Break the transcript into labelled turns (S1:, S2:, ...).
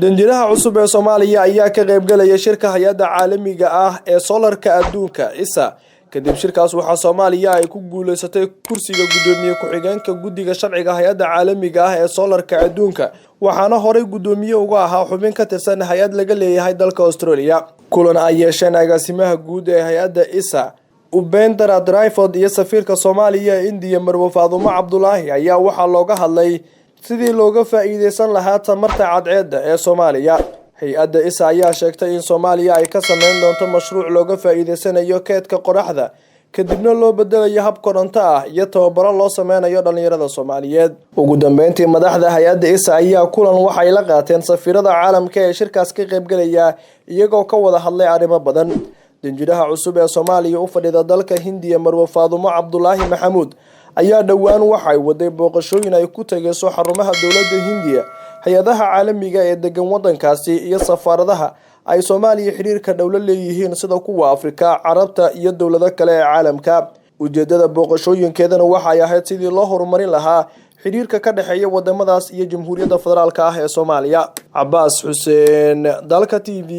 S1: Danjiraha cusub ee Soomaaliya ayaa ka qaybgalaya shirka hay-adda caalamiga ah ee solarka adduunka ISA. Kadib shirkaas, waxaa Soomaaliya ay ku guuleysatay kursiga guddoomiye ku-xigeenka guddiga sharciga hay-adda caalamiga ah ee solarka adduunka, waxaana horey guddoomiye uga ahaa xubin ka tirsan hay-ad laga leeyahay dalka Australia. Kulan ay yeesheen agaasimaha guud ee hay-adda ISA, Upendra Dravid, iyo safiirka Soomaaliya ee Indiya, Marwo Faadumo Cabdulaahi, ayaa waxaa looga hadlay sidii looga faa-iideysan lahaa tamarta cadceedda ee Soomaaliya. Hay-adda ISA ayaa sheegtay in Soomaaliya ay ka sameyn doonto mashruuc looga faa-iideysanayo keedka qoraxda, kadibna loo bedelayo hab koronto ah iyo tababaro loo sameynayo dhalinyarada Soomaaliyeed. Ugu dambeyntii, madaxda hay-adda ISA ayaa kulan waxay la qaateen safiirada caalamka ee shirkaas ka qaybgalaya, iyagoo ka wada hadlay arrimo badan. Danjiraha cusub ee Soomaaliya u fadhida dalka Hindiya, Marwe Faadumo Cabdulaahi Maxamuud, ayaa dhowaan waxay waday booqashooyin ay ku tegeyso xarumaha dowladda Hindiya, hay-adaha caalamiga ee degan wadankaasi iyo safaaradaha ay Soomaaliya xiriirka dhowlo leeyihiin, sida kuwa Afrika, Carabta iyo dowlado kale ee caalamka. Ujeedada booqashooyinkeedana waxay ahayd sidii loo horumarin lahaa xiriirka ka dhexeeya wadamadaas iyo Jamhuuriyadda Federaalka ah ee Soomaaliya. Cabaas Xuseen, Dalka TV.